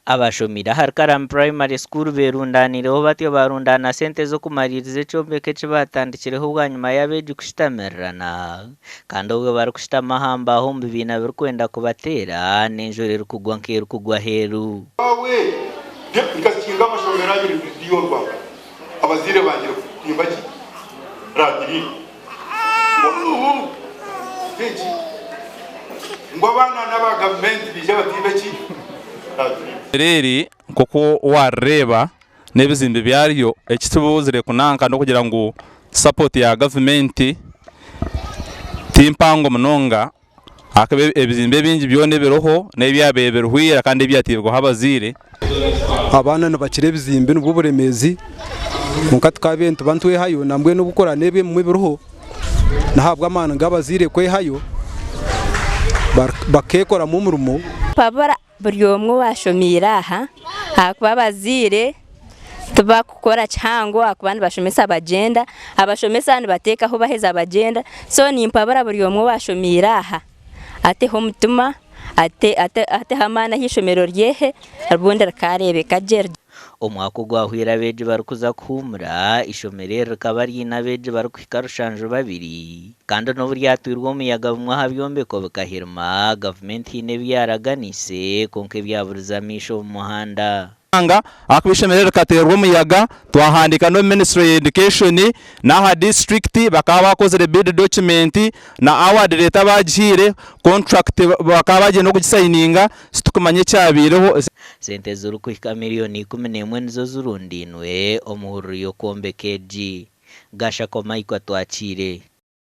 Abashomire ahari Karami Primary School berundaniireho batyo barundaana sente z'okumariiriza ekyombeko eki baatandikireho bwanyima y'abeegi kushutamirirana kandi obwo barikushutama aha mbaaho omu bibiina birikwenda kubateera n'enjura erikugwa nk'erikugwa aheeru. Wawe nkakinga amashomero abiri ndiyorwa abazaire bangire kutimba ki radirini eki ngu abaana n'aba gavumenti baije batimbe ki radirini. Eri nk'oku warireeba n'ebizimbe byaryo, eki tubuzire kunanka n'okugira ngu sapoti ya gavumenti ti mpango munonga Ahakuba ebizimbe ebingi byona ebiriho n'ebyabaire biriho ira kandi ebyateirweho abazaire. Abaana nibakira ebizimbe nibwo buremeezi kwonka tukabaire nituba nitwehayo nambwenu obu kuraba n'ebimwe ebiriho n'ahabw'amaani g'abazaire kwehayo bakeekoramu omurimo. Mpabura buri omwe owashomiire aha ahakuba abazaire tibakukora kihango ahakuba nibashomesa bagyenda, abashomesa nibateekaho baheza bagyenda so nimpabura buri omwe owashomiire aha ateho omutima ateho amaani aha ishomero ryehe obundi rikareebeka gye. Omwaka ogwahweire abeegi barikuza kuhuumura, eishomero eri rikaba riine abeegi barikuhika rushanju babiri kandi n'obu ryatwirwe omuyaga bimwe aha byombeko bikahirima, gavumenti haine ebi yaaraganiise kwonka ebyaburize amaisho omu muhanda. Ahakuba eishomero eri rikateerwa omuyaga, twahandiika n'omu ministry ya education n'aha district bakaba bakozire bid document na award letter bagihaire, contract bakaba bagiire n'okugisayininga, titukumanya ekyabaireho. Sente ezirikuhika miriyoni 11 nizo zirundainwe omu hururu y'okwombeka egi. Gashako Michael Atwakiire.